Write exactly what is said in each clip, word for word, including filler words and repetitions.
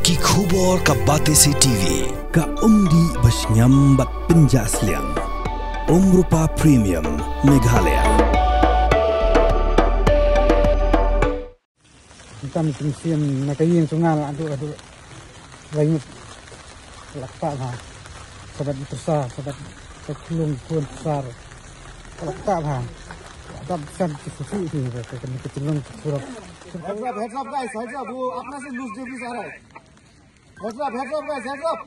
Ki khubor ka Batesi T V. Ka umdih ba shngiam bad pynjah sliang. Umrupa Premium Meghalaya. Tam kin siam na ka ïing sungal adu adu. Laingut. Lakpa ha. Sabat betusa, sabat ketlung pun besar. Lakpa ha. Dab san ki susu ki, ki, ki, ki, ki, ki, ki, ki, Heads up, heads up, guys, heads up, वो अपना से लूज डेब्रिस आ रहा है। Heads up, heads up, guys, heads up.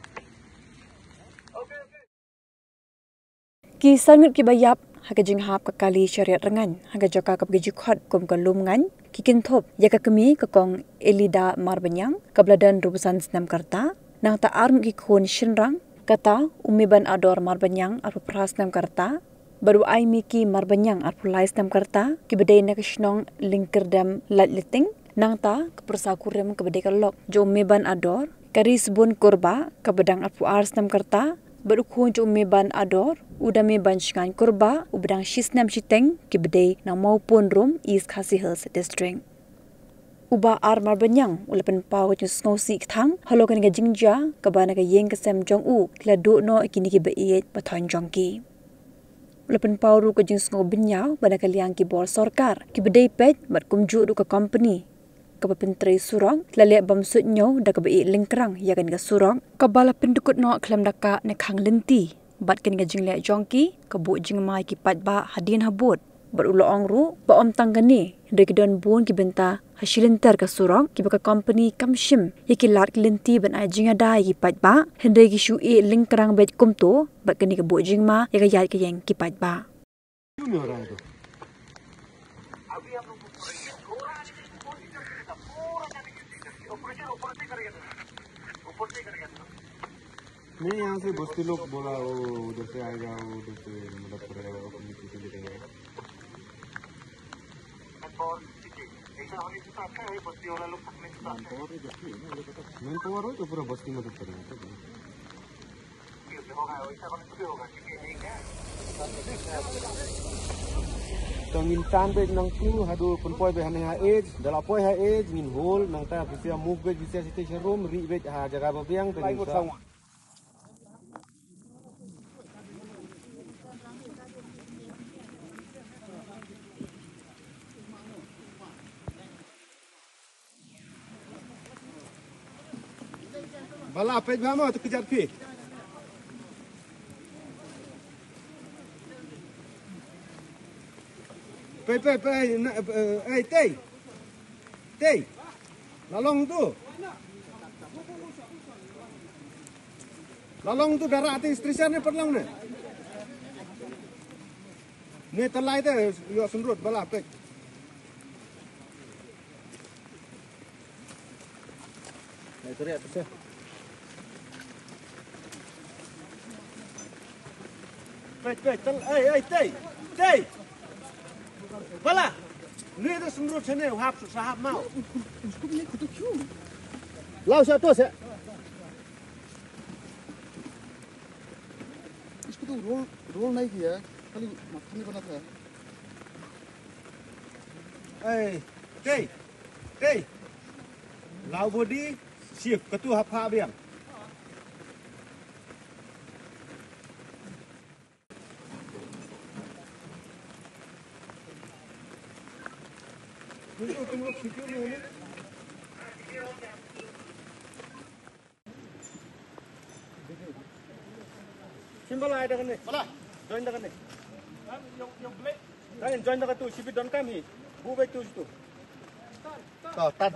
Ki san ngut kiba ïap ha ka jinghap ka kali shariat rngaiñ ha ka jaka kaba ki ju khot kum ka Lumngaiñ ki kynthup ïa ka kmie ka kong Elida Marbaniang kaba la don arphew san snem ka rta, nangta ar ngut ki khun shynrang, kata u Meban Ador Marbaniang arphew phra snem ka rta bad u Aimiki Marbaniang arphew lai snem ka rta, kiba dei na ka shnong Lyngkyrdem Laitlynting. Nangta ka pyrsa kurim kaba dei ka lok jong u Meban Ador, ka Risbun Kurbah kaba dang arphew ar snem ka rta, bad u khun jong u Meban Ador, u Dameban Shngain Kurbah uba dang shi snem shiteng, kiba dei na Mawpynrum, East Khasi Hills District. U Bah R Marbaniang u la pynpaw ka jingsngewsih kthang halor kane ka jingjia kaba na ka ïing ka sem jong u ki la duh noh ïa kine kiba ïeit ba thoiñ jong ki. U la pynpaw ruh ka jingsngew bynñiaw ba na ka liang ki bor sorkar kiba dei peit bad kumjuh ruh ka kompani kaba pyntrei surok ki la leh bymsuidñiew da kaba ïeh lyngkrang ïa kane ka surok kaba la pyndkut noh khlem da kah ne khang lynti. Bad kane ka jingleh jong ki ka buh jingma ïa ki paidbah hadien habud. Bad u la ong ruh ba ym tang kane, hynrei ki don bun ki bynta ha shi lynter ka surok kiba ka kompani kam shim ïa ki lad ki lynti ban ai jingïada ïa ki paidbah, hynrei ki shu ïeh lyngkrang beit kumto, bad kane ka buh jingma ïa ka ïaid ka ïeng ki paidbah. क्यों नहीं हो रहा है तो? नहीं, यहाँ से बस्ती लोग बोला, वो उधर से आएगा, वो उधर से मदद करेगा, वो अपनी किसी को देगा। मैन पावर हो तो पूरा बस्ती मदद करेगा, ठीक है। To ngin tan beit nangtu haduh pynpoi beit hangne ha edge, da la poi ha edge ngin hold, nangta physia move beit physia station room, rieh beit ha jaka ba biang, te ngin sa. Bala, peit bha mo, to kjat phi. Peit, peit, peit, na, eh, eh, tei. Tei. La long tu. La long tu, dara ti stresor ne pat long ne. Ne talai te, ïoh sumrut, bala, peit. Peit, peit, tal, ei, ei, tei, tei. Bala. Ngi da sumrut sene, hap, sa hap mau. Lau sa to se. इसको तो रोल, रोल नहीं किया, खाली मक्खन ही बना था। Ei, tei, tei. Lau body, shift, katu hap hap biang. Sim bala ai da kane. Bala. Join da kane. Kane join da katu, shibit don kam hi. Bu bai tu tu. To, tan.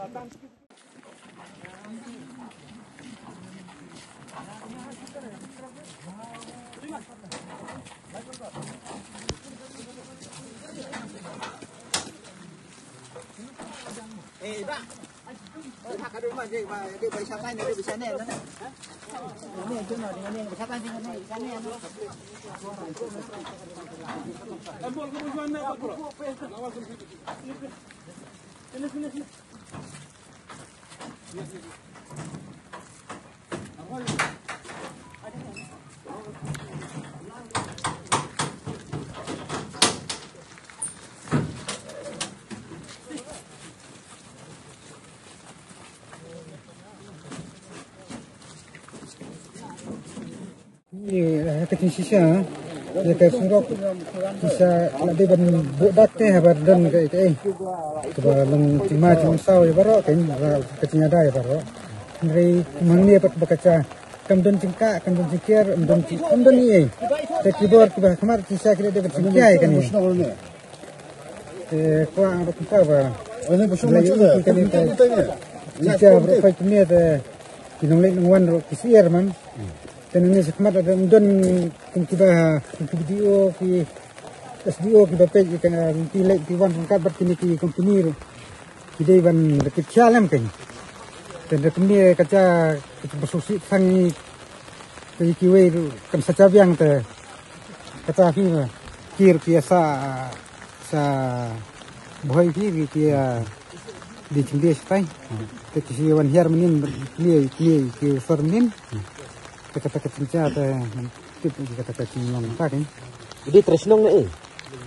Eh, ba. Ka jingshisha ïa ka surok, shisha la dei ban buh dak te haba don kaei kaei kaba long jingma jingsaw ïa baroh, ka jingïada ïa baroh. Hynrei kumne pat ba ka jia, kam don jingkah, kam don jingker, kam don jing, kam don ei ei. Te ki bor kiba ha khmat shisha ki la dei ban jingkah ïa kane. Te kwah ruh kumta ba lei ïa kane ka jia baroh, peit kumne te ki nongleit nongwan ruh ki syier man. Te nangne shakhmat ruh ym don kum kiba, kum ki B D O, ki S D O kiba peit ïa kane, ki leit ki wan ryngkat bad kine ki company ruh. Ki dei ban da kit khia lem kein. Te da kumne ka jia ka ba sngewsih tang ïa kiwei ruh kan sa jia biang te. Kata phi ba ki ruh ki ïa sa, sa bhoi phi ki, ki ïa di chim di shatai. Te ki sa wan hiar mynnin, kine, kine ki sor mynnin. Te kata ka jingkhia te tip kata ka jinglong ta kein. Di trai shnong ne eh?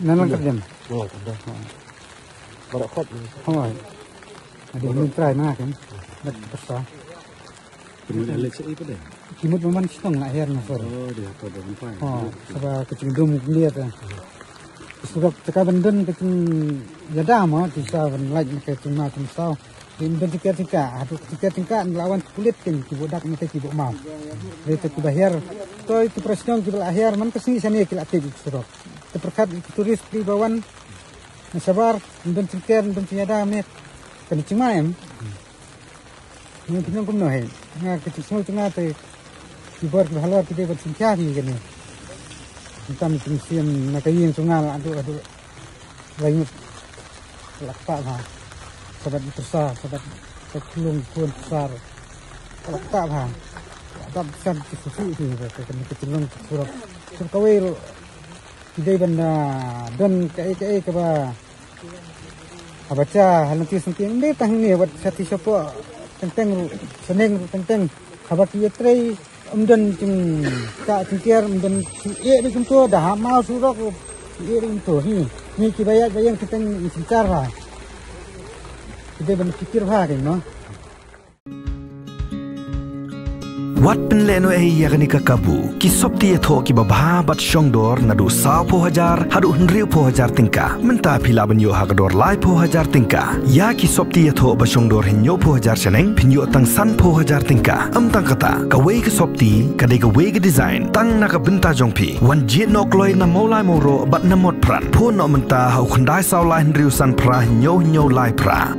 Nanang Kyrdian. Nanang Kyrdian. Baroh khot. Hoi. Adi mynnin trai na kein. Dak pasa. Ki mut ba man shnong la hiar na sor. Oh, di ha ka ba man pai. Oh, saba ka jingdum kine te. Surok te ka ban don ka jingïada mo, te sa ban lait na ka jingma jingsaw. Te ym don jingker jingkah, haduh jingker jingkah la wan ki pulit kein ki buh dak, nangta ki buh maw. Te kiba hiar, to ki para shnong kiba la hiar man ka sngi shane ki la tip ïa ki surok. Te pyrkhat ïa ki tourist kiba wan na shabar, ym don jingker, ym don jingïada, me kane jingma em. Ngi pynlong kumno hi. Nga ka jingsngew jong nga te ki bor kiba halor ki dei ban synshar hi kane. Tang ki mynsiem na ka ïing jong nga la duh, la duh lai ngut. La kata bha. Sabat i pyrsa, sabat ka khulung khun pyrsa. La kata bha. La dap san ki susi hi ba ka kane ka jinglong ka surok. Sur kawei ruh ki dei ban, ah, don kaei kaei kaba Haba jia ha lynti syngkien, ym dei tang hangne, wat sha ti shapoh teng teng ruh, shaneng ruh teng teng. Haba ki ïatrei, ym don jingkah jingker, ym don ki ïeh beit kumto, da ha maw surok ruh ki ïeh beit kumto. Hi, hi kiba ïaid ba ïeng ki teng, i synshar bha. Ki dei ban ki pyrkhat bha kein, no? Wat pynlehnohei ïa kane ka kabu. Ki sopti ïathoh kiba bha bad shongdor naduh sawphew hajar haduh hynriewphew hajar tyngka. Mynta phi lah ban ïoh ha ka dor laiphew hajar tyngka. Ïa ki sopti ïathoh ba shongdor hynñiewphew hajar shaneng phin ïoh tang sanphew hajar tyngka. Ym tang kata, kawei ka sopti ka dei kawei ka design tang na ka bynta jong phi. Wan jied noh kloi na Mawlai Mawroh bad na Motphran. Phone noh mynta ha u khyndai saw lai hynriew san phra hynñiew hynñiew lai phra.